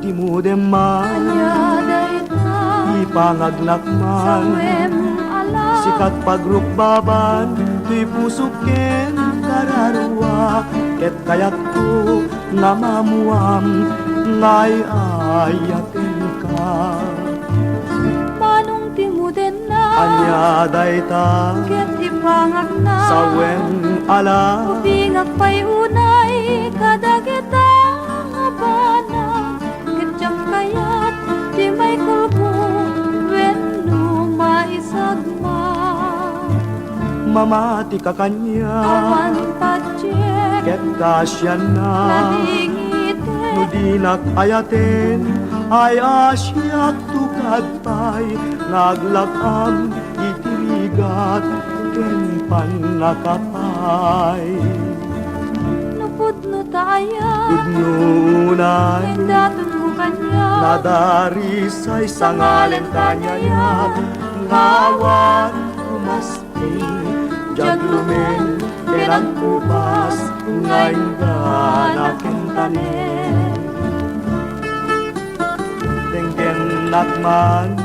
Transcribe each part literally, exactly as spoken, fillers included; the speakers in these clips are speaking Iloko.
Timudem man, ania dayta? Ipangagnak man. Sawem a la. Sika ti pagrukbaban toy pusok ken kararua, ket kayatko nga maammuam nga ay-ayatenka. Manong timudenna. Ania dayta? Ket ipangagna. Sawem a la. Ubingak pay unay kadagita nga banag. Ket diak kayat ti maikulko wenno maisagma. Mamatika kaniak. Awan patiek. Ket kaasianna. Nadingiten. No dinak ayaten, ay-asiakto kad pay nga aglak-am iti rigat ken pannakapay. No pudno ta aya. Pudno unay. Indatonmo kaniak. Nadarisay sangalenta ni ayat nga awan kumas Diak lumen ken agkupas nga inggana ken tanem. Denggennak man.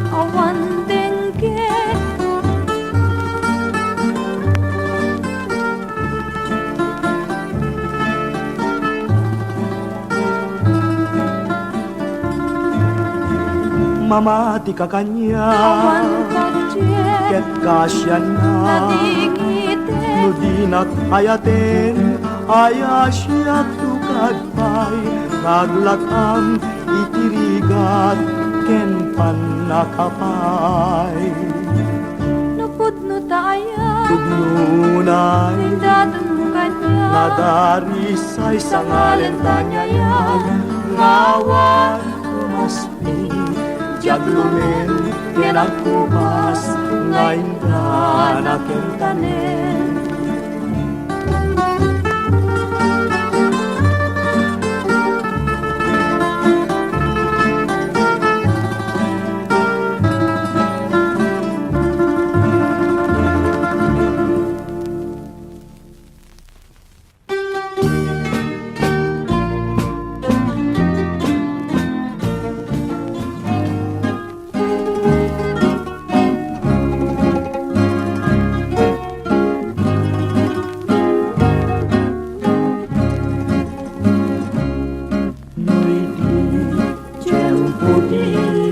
Awan denggen. Mamatika kaniak. Awan patiek. Ket kaasianna. Nadingiten. No dinak ayaten, ay-asiakto kad pay nga aglak-am iti rigat ken pannakapay. No pudno ta aya. Pudno unay. Indatonmo kaniak. Nadarisay sangalenta ni ayat nga awan kumas Diak lumen ken agkupas nga inggana ken tanem. No iti tiempo ti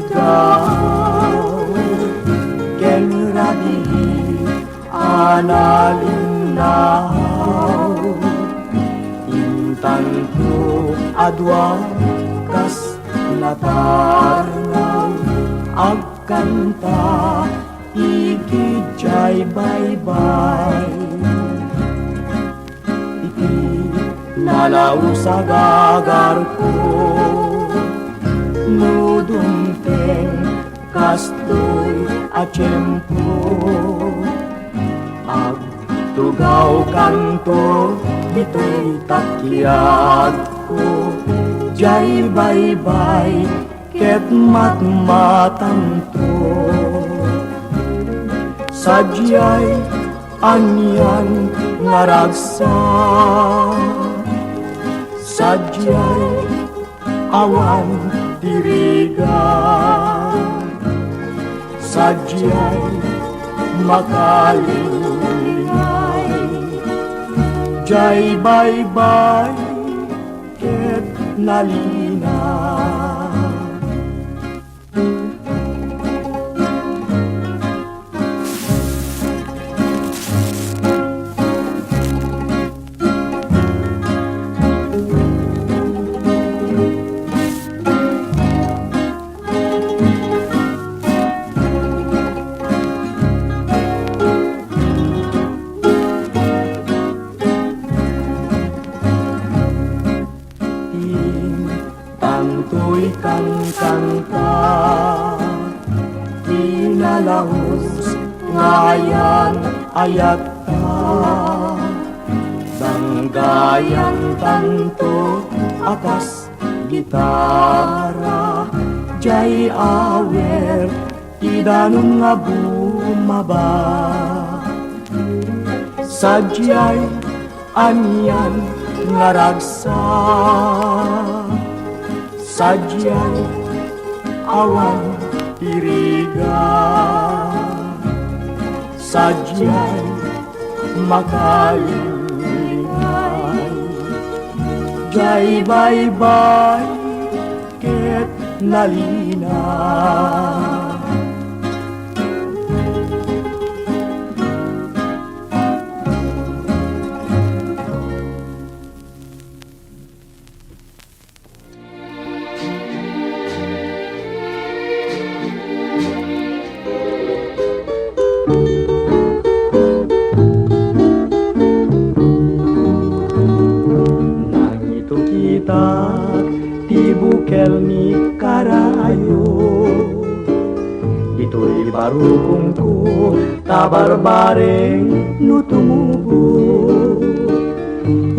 gaw ken rabii a nalinnaw, intanto a dua kas natarnaw, agkanta idiay baybay. Iti nalaus a gagarko, no dumteng kastoy a tiempo, agtugawkanto ditoy takiagko, diay baybay ket matmatanto. Sadiay anian nga ragsak, sadiay awan ti rigat, sadiay makalingay, diay baybay ket nalina. Intantoy kankanta, ti nalaus nga ayan-ayatta, danggayantanto a kas gitara, diay awer ti danum nga bumaba. Sadiay anian nga ragsak, Sadiay awan iriga, sadiay makalingay, diay baybay ket nalina. Nangitukitak ti bukel ni Karayo. Ditoy barukongko ta barbareng no tumubo.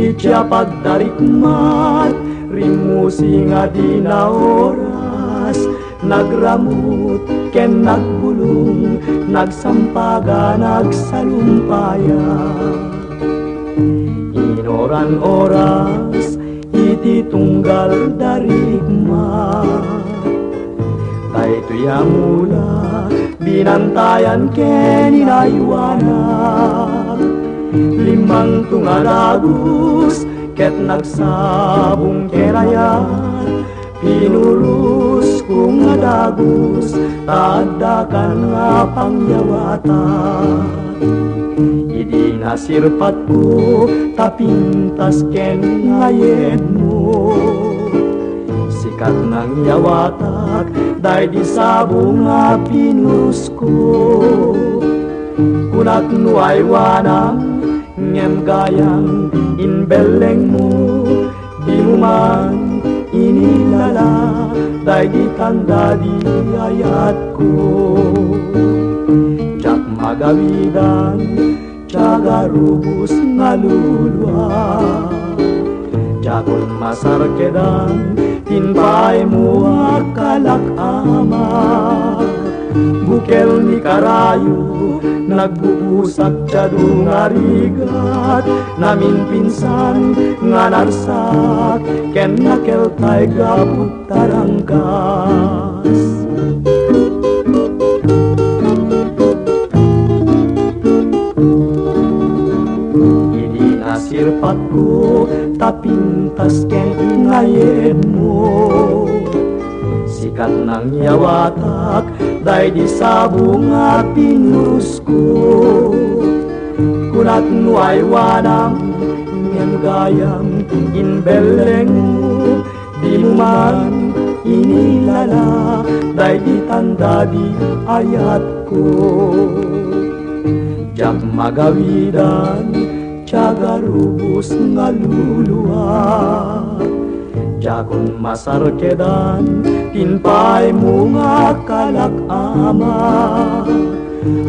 Idiay pagtarikmat, rimmusi nga di naoras, nagramut ken nagbulong, nagsampaga, nagsalumpaya. Inuran oras iti tunggal darikmat. Daytoy a mula, binantayan ken inaywanak. Limmangto nga dagus ket nagsabong ken ayat. Pinurusko nga dagus, ta addakan nga pangyawatak. Idi nasirpatko, ta pintas ken nga yedmo. Sika ti nangyawatak, daydi sabong a pinurusko. Kunak no aywanam, ngem gayam imbellengmo. Dimo man inilala daydi tanda ti ayatko. Diak magawidan, diak arubos nga lulua. Diakon masarkedan ti impaaymo a kalak, Ama. Bukel ni Karayo, nagbubusak ti adu nga rigat, naminpinsan nga narsak, ken nakeltay gapu taranggas. Idi nasirpatko, ta pintas ken nga yedmo. Sika ti nangyawatak, daydi sabong a pinurusko. Kunak no aywanam, ngem gayam imbellengmo, dimo man inilala, daydi tanda ti ayatko. Diak magawidan, diak arubos nga lulua. Diakon masarkedan ti impaaymo nga kalak, Ama.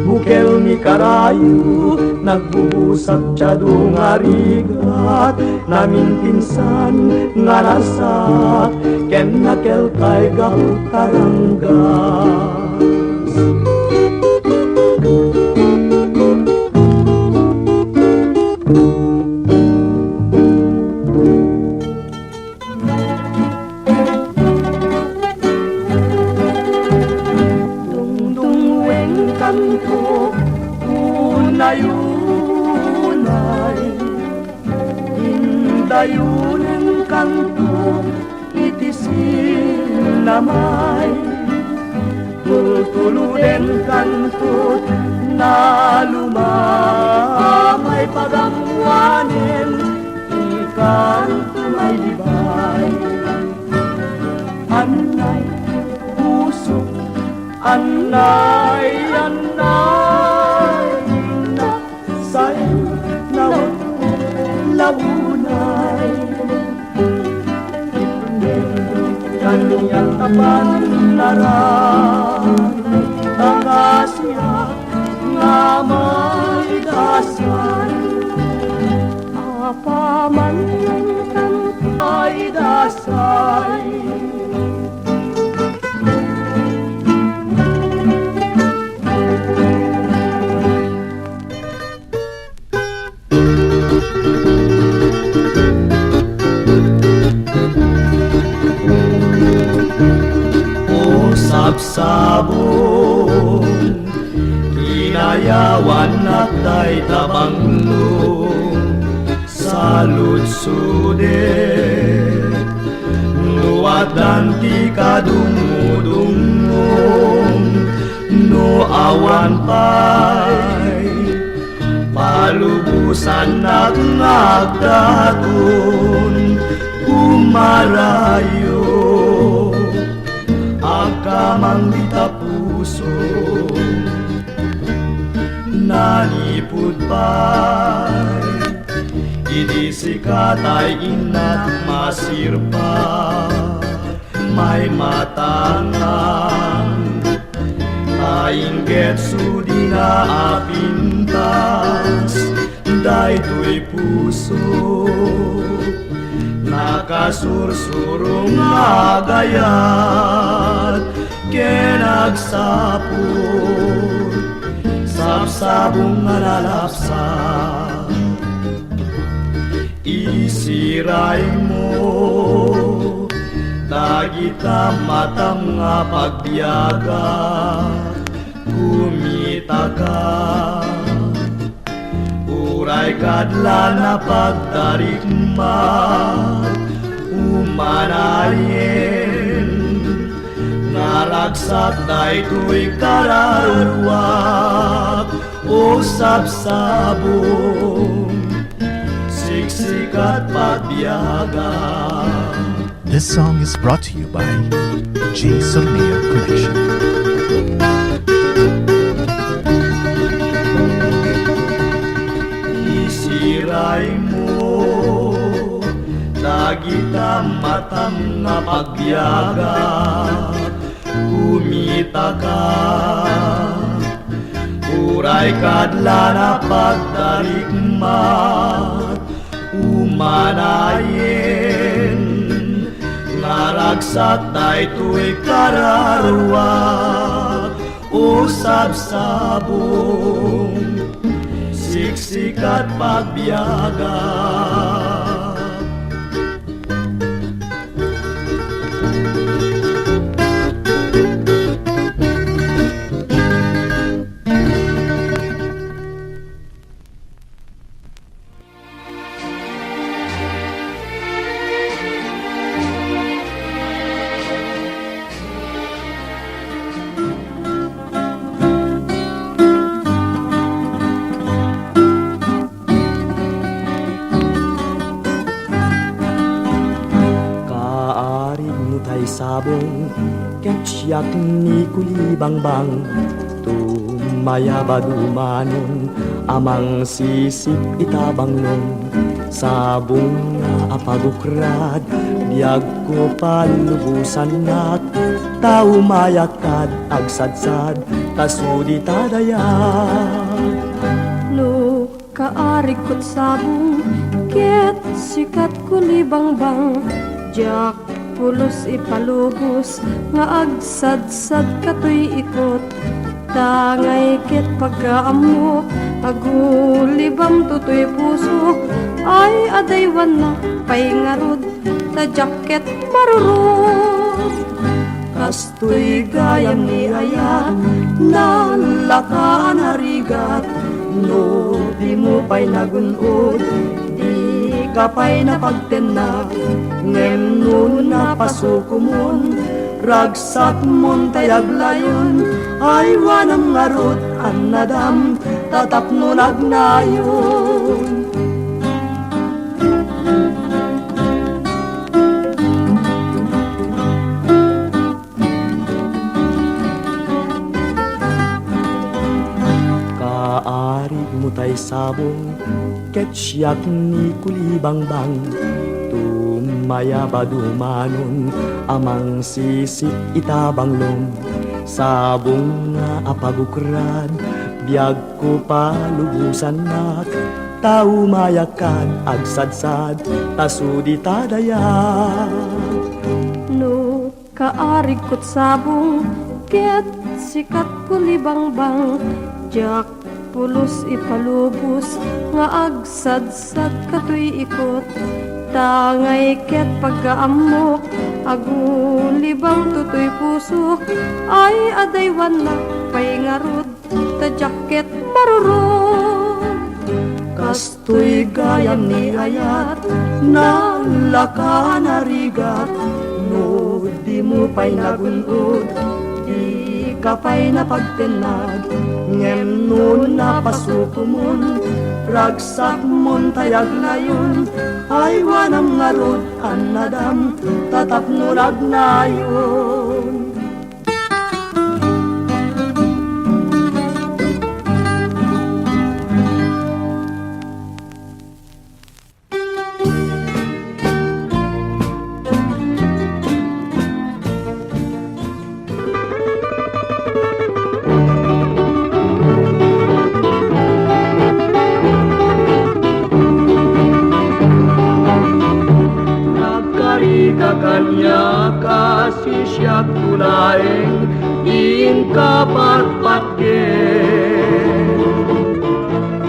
Bukel ni Karayo, nagbubusak ti adu nga rigat, naminpinsan nga narsak, ken nakeltay gapu taranggas. Dungdungwengkanto unay-unay, indayonengkanto iti sinnamay. Tultuludenkanto naluma may pagammoanen, inkanto may libay. Annay, pusok, annay, annay, na, say, na, launay. Kaniak ta pannarang, ta kasiak nga maidasay. Apaman maidasay. Sabsabong, inayawannak dayta banglo, saludsodek. No addan ti kadungngudungngom, no awan pay, palubosannak nga agdaton, umarayo. Agkamang dita puso, nanipud pay, idi sika tay innak masirpa, may matangan, ta inggitso dina a pintas, daytoy puso. Nakasursuro nga agayat ken agsapul, sabsabong nga nalapsat. Isiraymo dagita matam nga pagbiaga, kumitaka. Uray kadlan a pagtarikmat, umanayen, nga ragsak daytoy kararuak, o sabsabong, siksikat pagbiaga. This song is brought to you by Jason Mayer Collection. Isiraymo dagita matam nga pagbiaga, kumitaka. Uray kadlan a pagtarikmat, umanayen, nga ragsak daytoy kararuak, o sabsabong, siksikat pagbiaga. Kaarigmo tay sabong, ket siak ni Kulibangbang, tumayab a dumanon a mangsisip ita banglong. Sabong nga apagukrad, biagko palubosannak, ta umayak kad agsadsad, ta sudi ta dayag. No Kaarigko't sabong, ket sikat Kulibangbang, diak pulos ipalubos nga agsadsad katoy ikot. Ta ngay ket pagkaammok, agulibam totoy pusok, ay adaywannak pay ngarud, ta diak ket marurod. Kas Toy gayam ni ayat, nalakaan a rigat, no dimo pay nagun-od, dika pay napagtennak, ngem no napasukomon, ragsakmon tay aglayon, aywanam ngarud, annadam, ta tapno nagnayon. Kaarigmo tay sabong, ket siak ni Kulibangbang. Tumayab a dumanon a mangsisip ita banglong. Sabong nga apagukrad, biagko palubosannak. Ta umayak kad agsadsad, ta sudi ta dayag. No Kaarigko't sabong, ket sikat Kulibangbang, diak pulos ipalubos nga agsadsad katoy ikot. Ta ngay ket pagkaammok, Agulibawto toy pusok, ay adaywannak pay ngarud, ta diak ket marurod. Kastoy gayam ni ayat, nalaka narigat, no dimo pay nagun-od, dika pay napagtennad. Ngem no napasukomon, ragsakmon tay aglayon, aywanam ngarud, annadam, ta tapno nagnayon. Nagkarika kaniak a sisiak laeng ti inka patpatgen.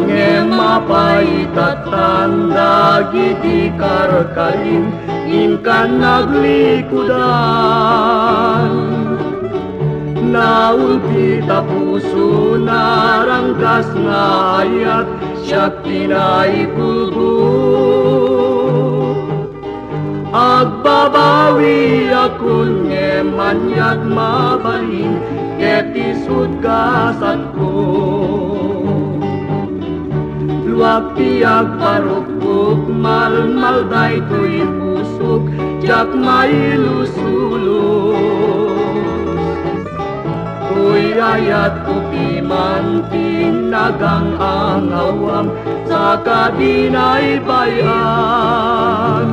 Ngem apay tattan dagiti karkarim inkan naglikudan? Naulpit a puso, naranggas nga ayat, siak ti naikulbod. Agbabawiakon ngem aniat mabalin, ket isut gasatko. Luak ti agparukpok, malmal daytoy pusok, diak mailusulos. Toy ayatko piman ti nagang-angawam, saka binaybay-an.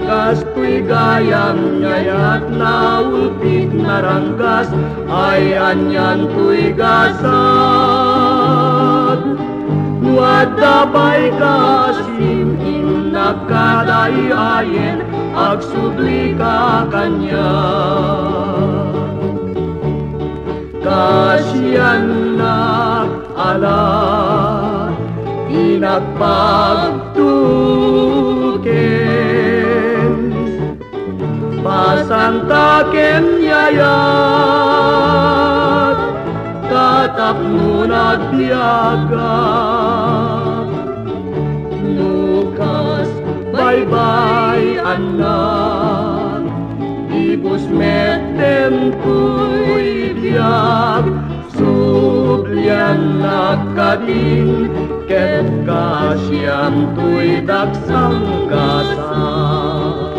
Kastoy gayam ni ayat, naulpit, naranggas, ay anian toy gasat. No adda pay kasim, innak, kada ay-ayen, agsublika kaniak. Kasiannak, ala, dinak pagtuken. Pasantakem ni ayat, ta tapno nagbiagak. No kas baybay-annak, ibus met daytoy biag. Subliannak kadin, ket kasiam toy daksang gasat.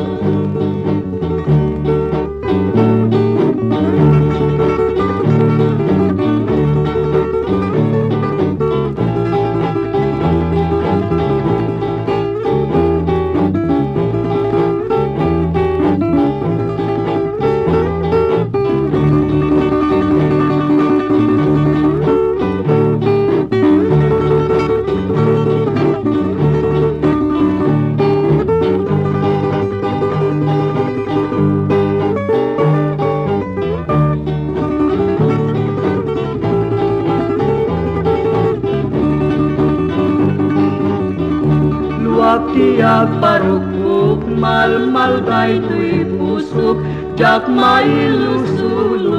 Luak ti agparukpok, malmal daytoy pusok, diak mailusulos.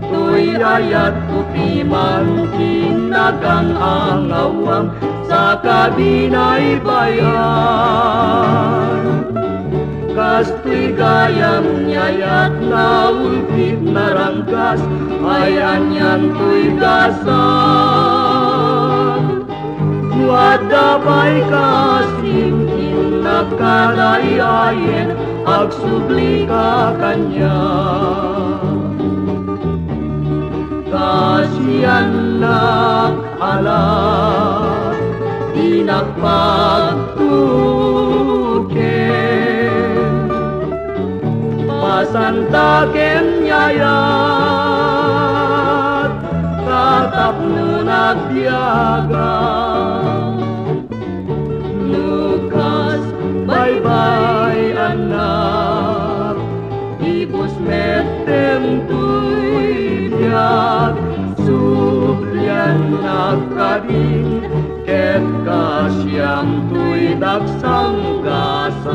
Toy ayatko piman ti nagang-angawam, saka binaybay-an. Kastoy gayam ni ayat, naulpit, naranggas, ay anian toy gasat. No adda pay kasim, innak, kada ay-ayen, agsublika kaniak. Kasiannak, ala, dinak pagtuken. Pasantakem ni ayat, ta tapno nagbiagak. No kas baybay-annak, ibus met daytoy biag. Subliannak kadin, ket kasiam toy daksang gasat.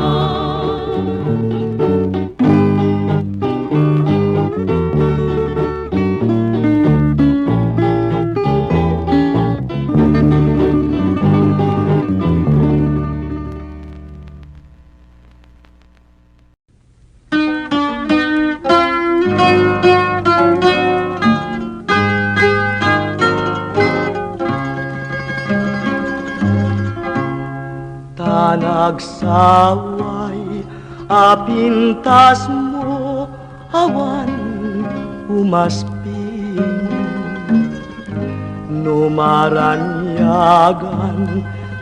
Ta nagsaway a pintasmo awan umasping. No maranyagan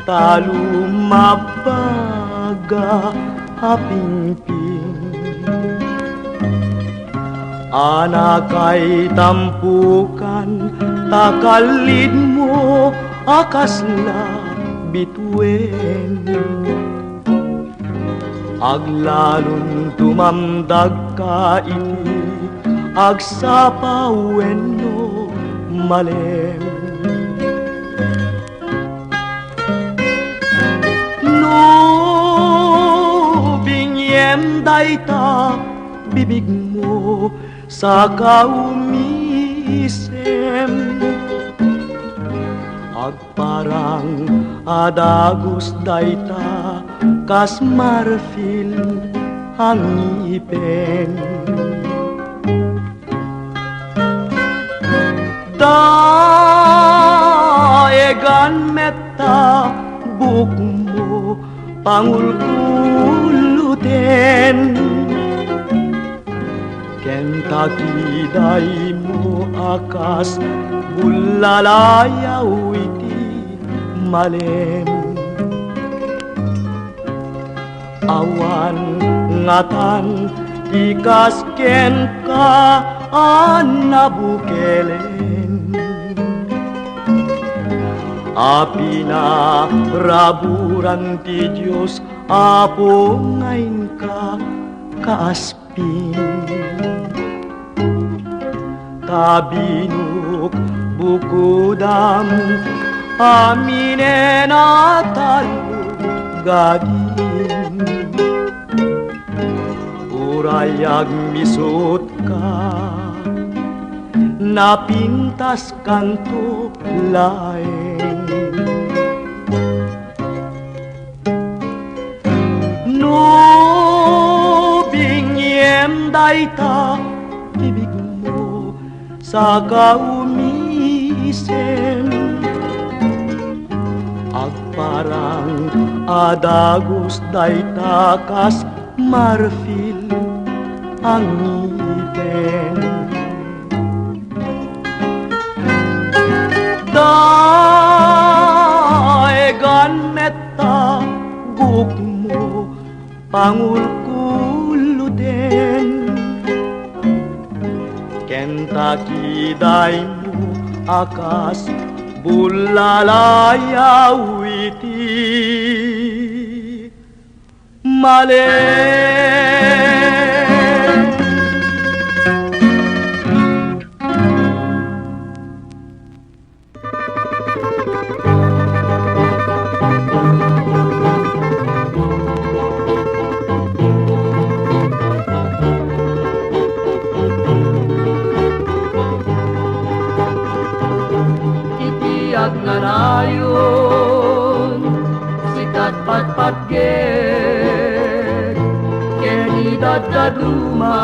ta lumabbaga a pingping, anakay tampukan ta kallidmo a kasla bituen. Aglalon tumamdagka iti agsapa wenno malem. No bingiem dayta bibigmo, saka umisem. Agparang a dagus dayta kas marfil a ngipen. Daegan met ta buokmo pangulkuluten. Ken ta kidaymo a kas bullalayaw iti malem. Awan ngatan ti kas kenka a nabukelen. A pinaraburan ti Dios, Apo, nga inka kaasping. Ta binukbukudam aminen a tallugadim. Uray agmisutka, napintaskanto laeng. No bingiem dayta bibigmo, saka umisem. Agparang a dagus dayta kas marfil a ngipen. Daegan met ta buokmo pangulkuluten. Ken ta kidaymo a kas bullalayaw iti malem. Iti agnanayon, sika ti patpatgek ken idaddaduma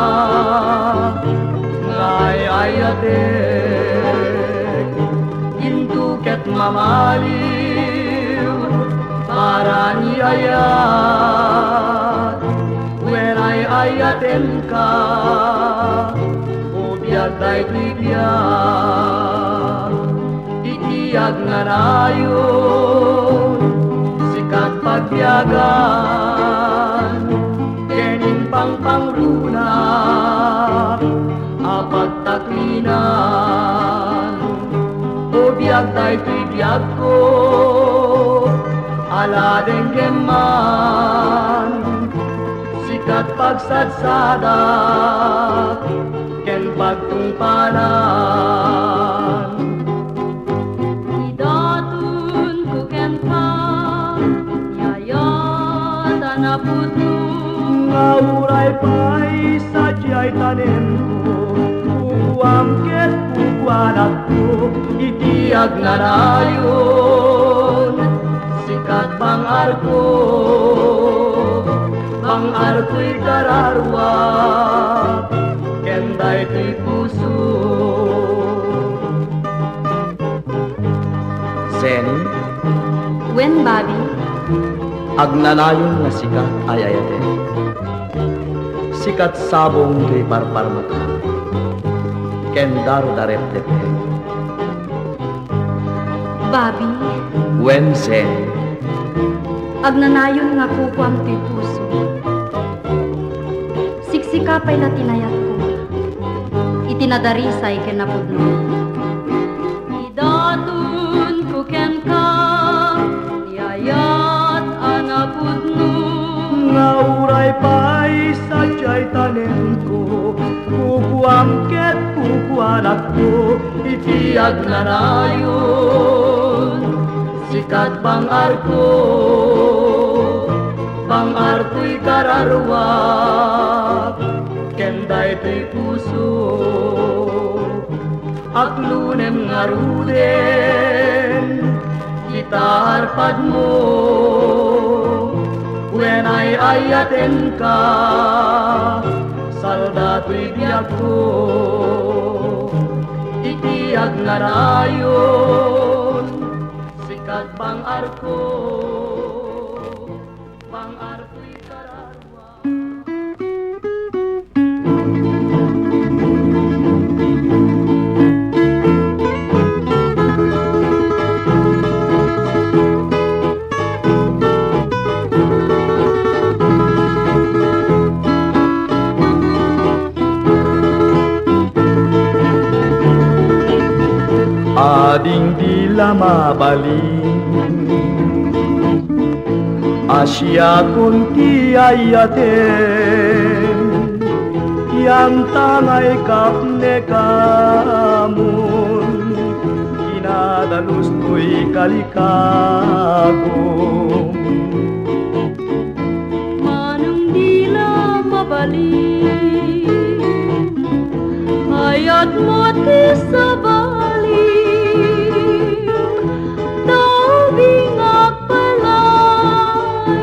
nga ay-ayatek. Intoket mamaliw para ni ayat, wen ay-ayatenka, o biag daytoy biag. Iti agnanayon, sika ti pagbiagan, ken impangpangruna a pagtaklinan. O biag daytoy biagko, ala denggem man, sika ti pagsadsadak ken pagtungpalan. Idatonko kenka, yayat a Nga uray pay sadiay tanemko, kukuam ket kukuanakto iti agnanayon. Sikat, bang-arko, bang-arkoy kararuak ken daytoy puso. Zenny? Wen, Bobby? Agnanayon nga sikat ay ayaten. Sikat sabong toy parparmaka ken dardarepdepdep. Bobby? Wen, Zenny? Agnanayon nga kukuam toy puso. Siksika pay la ti nayatko iti nadarisay ken napudno. Idatonko kenka ti ayat a napudno. Nga uray pay sadiay tanemko, kukuam ket kukuanakto iti agnanayon. Sikat, bang-arko, bang-arkoy kararuak ken daytoy puso. Aklunem ngaruden ti tarpadmo, wen ay-ayatenka, salda toy biagko iti agnanayon. Sikat, bang-arko, bang-arkoy kararuak. Ading di la mabalin a siakon ti ayatem, ti amtangay kapnekamon, kinadalus toy kalikagom. Manong di la mabalin, ayatmo ti sabali, ta ubingak pay laeng,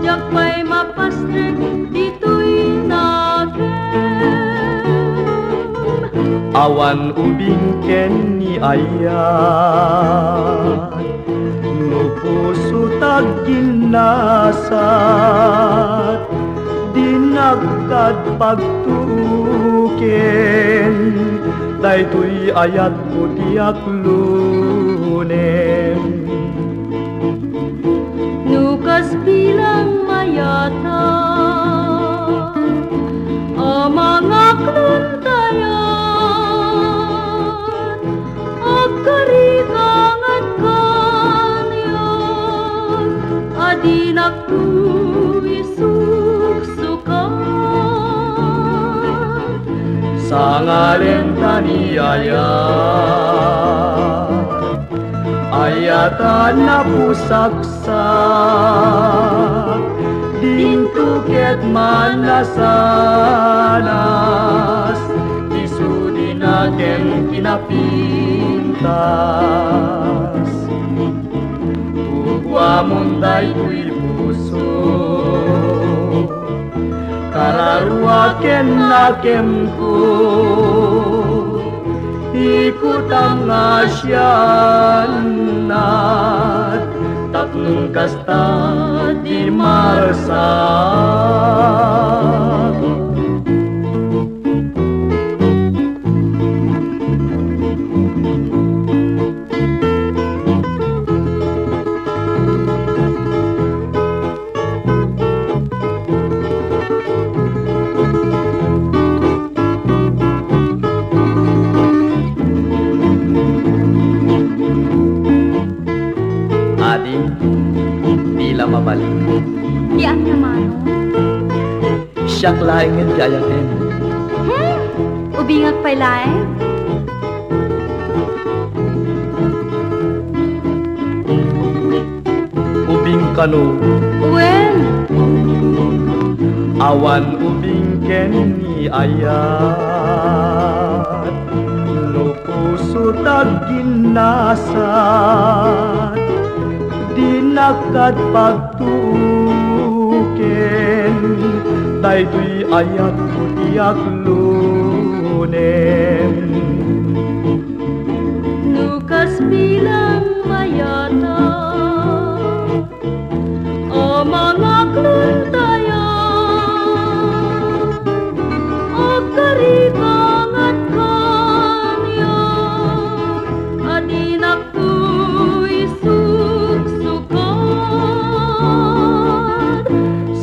diak pay mapastrek ditoy nakem. Awan ubing ken ni ayat, no puso tagginnasat, dinak kad pagtuoken, daytoy ayatko ti aklunem. No kas bilang mayata a mangaklon tayan, agkarikangad kaniak a dinak to isuksukan. Sangalen ta ni ayat, ayat a napusaksat, dinto ket manasanas, isu di nakem kinapintas. Kukuamon daytoy puso, kararuak ken nakemko, ikutam nga siannat, tapno kasta ti marsak. Adi, di la mabalin. Ti ania, Manong? Siak laengen ti ayatem. Hmm? Ubingak pay laeng? Ubing kano? Wen, Awan ubing ken ni ayat, no puso ta agginnasat, dinak kad pagtuoken, daytoy ayatko ti aglunen. No kas bilang mayata, a mangaklon tayo, agkarikangad kaniak, a dinaktoy suksukad.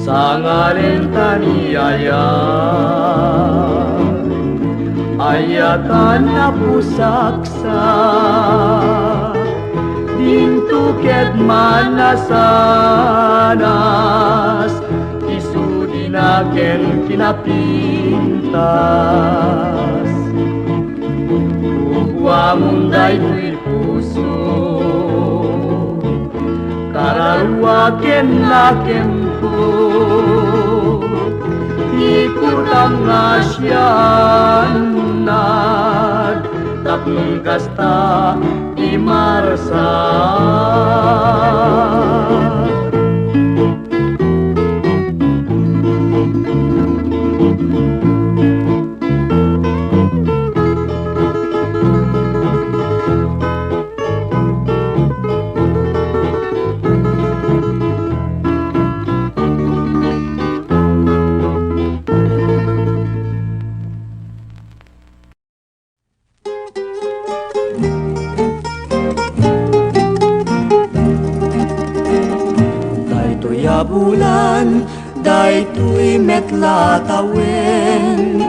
Sangalen ta ni ayat, ayatan a pusaksa. Dinto ket manasanas, isu dinaken kinapintas. Uguamon daytoy puso, kararua ken nakemko, ikutam nga siannad, tapno kasta ti marsar. Daytoy a bulan, daytoy met la a tawen,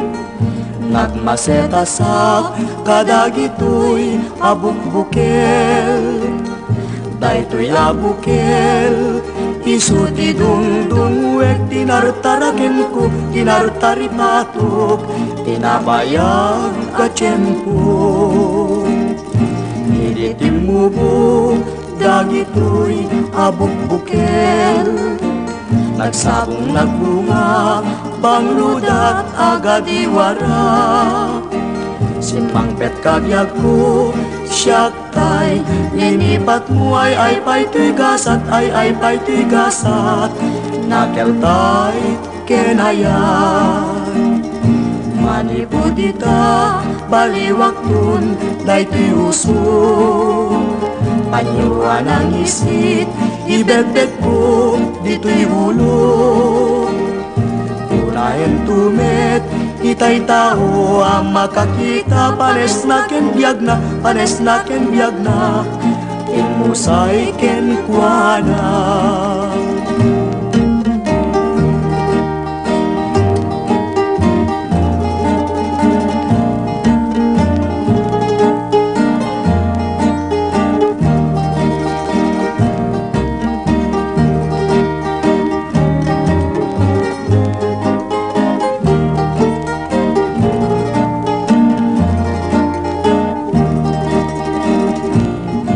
nagmasetasak kadagitoy a bukbukel. Daytoy a bukel, isu ti dungdungngoek, ti nartarakenko, ti nartaripatok, ti nabayag a tiempo. Idi timmubo dagitoy a bukbukel, nagsabong nagbunga, banglodak a gadiwara. Simmangpetka biagko, siak tay linipatmo, ay-ay pay toy gasat, ay-ay pay toy gasat, nakeltay ken ayat. Manipud ita, baliwakton daytoy uso. Panyo a nangisit, ibetbetko ditoy ulo. Unaento met itay tao a makakita, panesna ken biagna, panesna ken biagna, immusay kenkuana.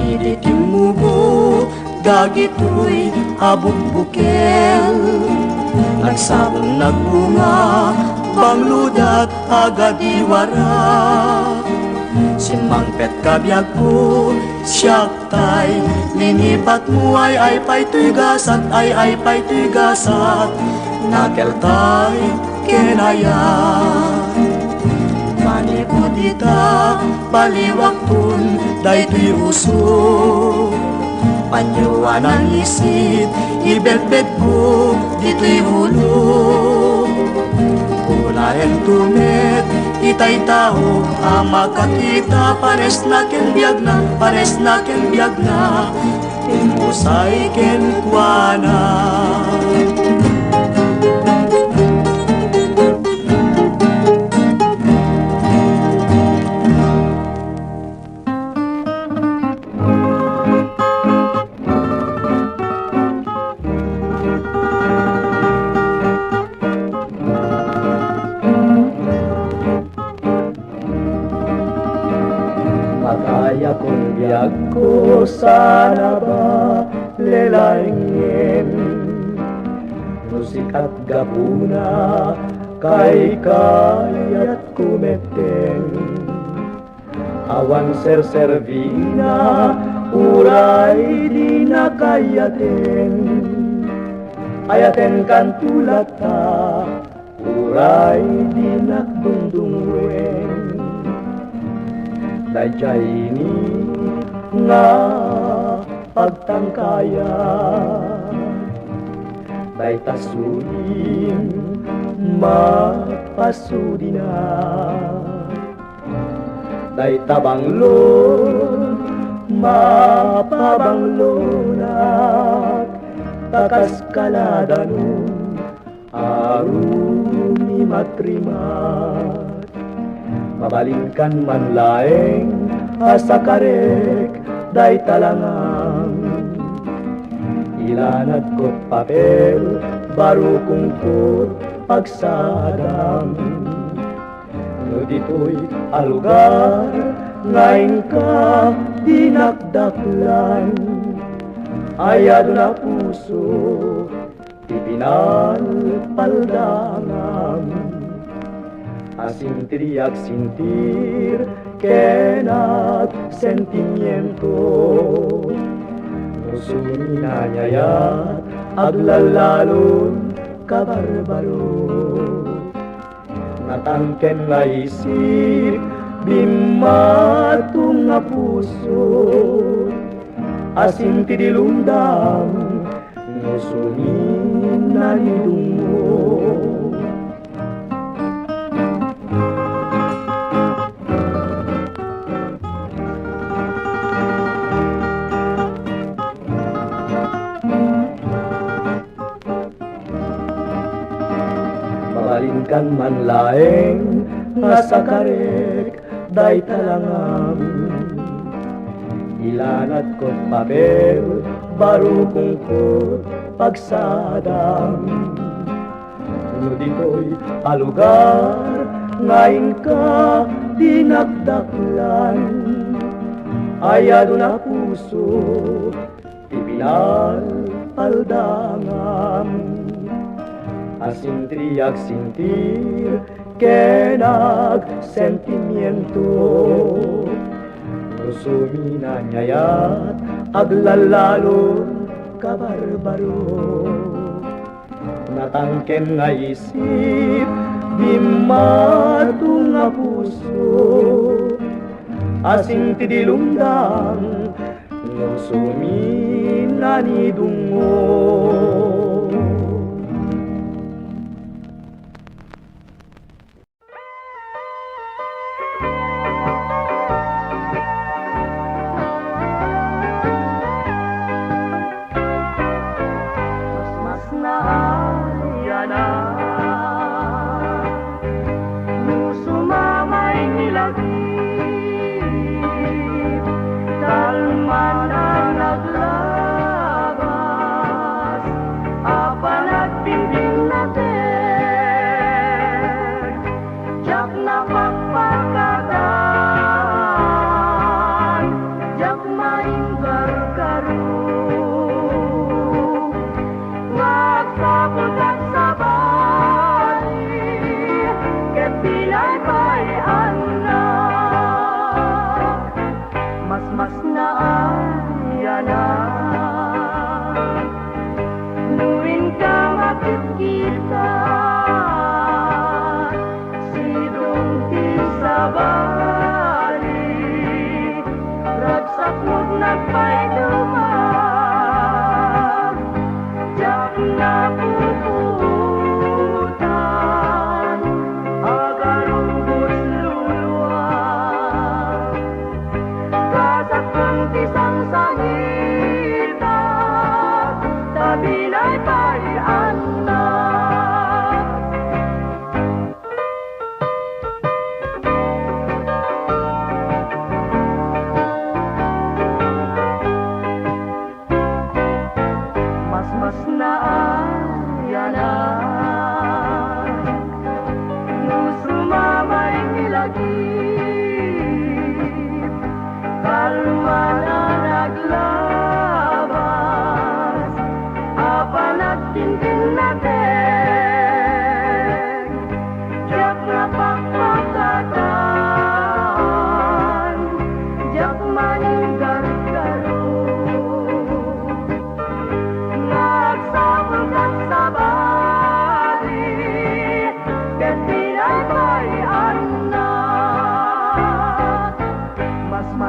Idi timmubo dagitoy a bukbukel, nagsabong nagbunga, banglodak a gadiwara. Simmangpetka biagko, siak tay linipatmo, ay-ay pay toy gasat, ay-ay pay toy gasat, nakeltay ken ayat. Manipud ita, baliwakton daytoy uso. Panyo a nangisit, ibetbetko ditoy ulo. Unaento met itay tao a makakita, panesna ken biagna, panesna ken biagna, immusay kenkuana. Makayakon biagko sana ba lelaengen. No Sika gapuna, kaykayatko metten. Awan serserbina, uray dinak ayaten. Ayatenkanto latta, uray dinak dungdunguen. Daydiay ini nga pagtangkayat, dayta suling mapasudinak. Dayta banglo, mapabanglonak, ta kas kaladanon, arumimatrimat. Mabalinkan man laeng a sakarek dayta langam. Ilanadko papel, barukongko pagsadam. No ditoy a lugar nga inka dinakdaklan, ayadon a puso ti pinalpaldangam. Asin ti di agsentir ken agsentimiento, no suminaniayat aglallalon kabarbaro. Natangken nga isip, bimmatong nga puso, asin ti dilungdam, no suminanidungo. Mabalinkan man laeng nga sakarek dayta langam. Ilanadko papel, barukongko pagsadam. No ditoy a lugar nga inka dinakdaklan, ayadon a puso ti pinalpaldangam. Asin ti agsentir ken agsentimiento, no suminaniayat aglallalon kabarbaro. Natangken nga isip, bimmatong nga puso, asin ti dilungdam, no suminanidungo. Mas naayanan no sumamay ti lagip, kalman a naglabas.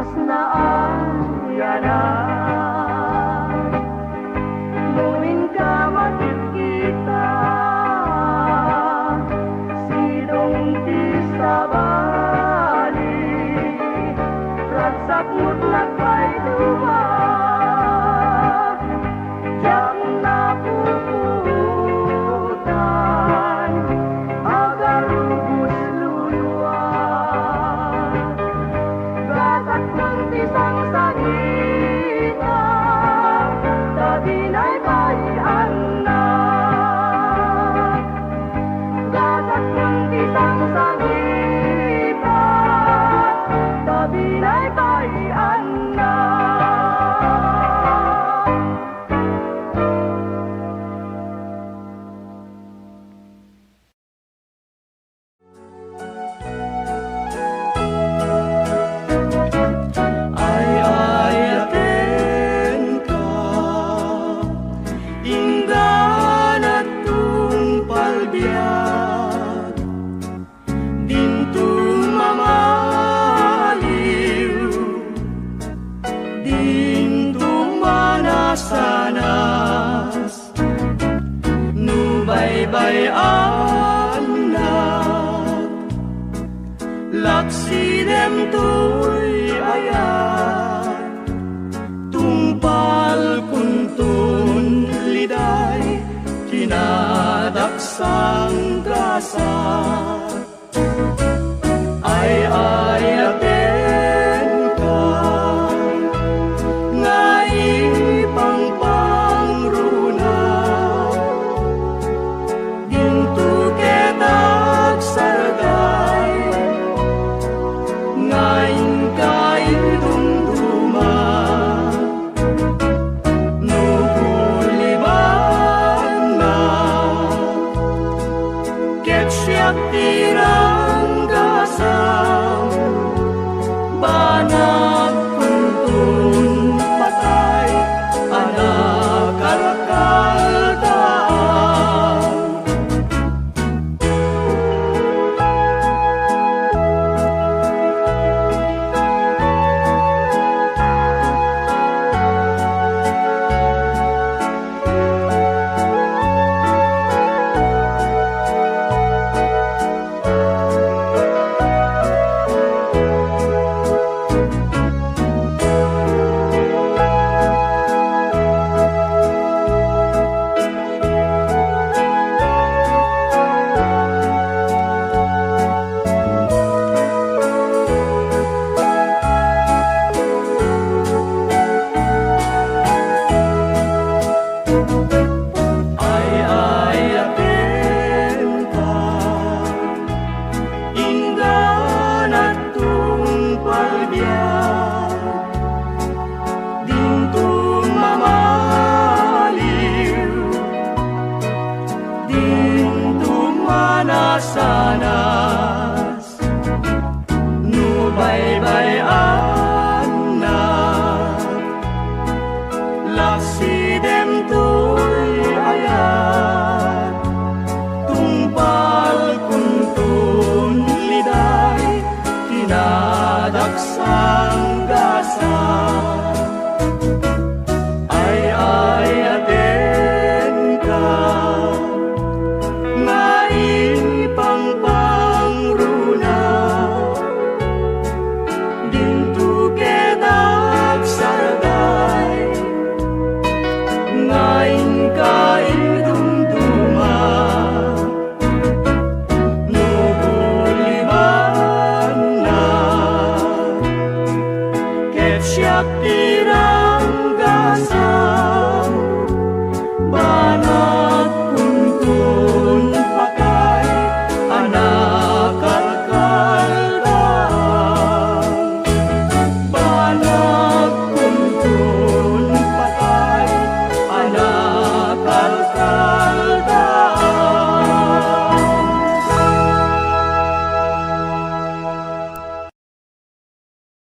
Naayanan, no inka makikita, sidong ti sabali, ragsak met nagpaituba. Diak napupuotan, agarubos luluat. Gatak man ti sangsangita, ta binaybay-annak. Gatak man ti sangsangita, ta binaybay-annak. Ay-ayatenka, ingganat tungpal biag. Dinto mamaliw, dinto manasanas, no baybay-annak, laksidem toy ayat, tungpal kunton liday, kinadaksang gasat. Ay-ayatenka nga ipangpangruna, dinto ket agsarday nga inka indumduma. No kulibanna, ket siak ti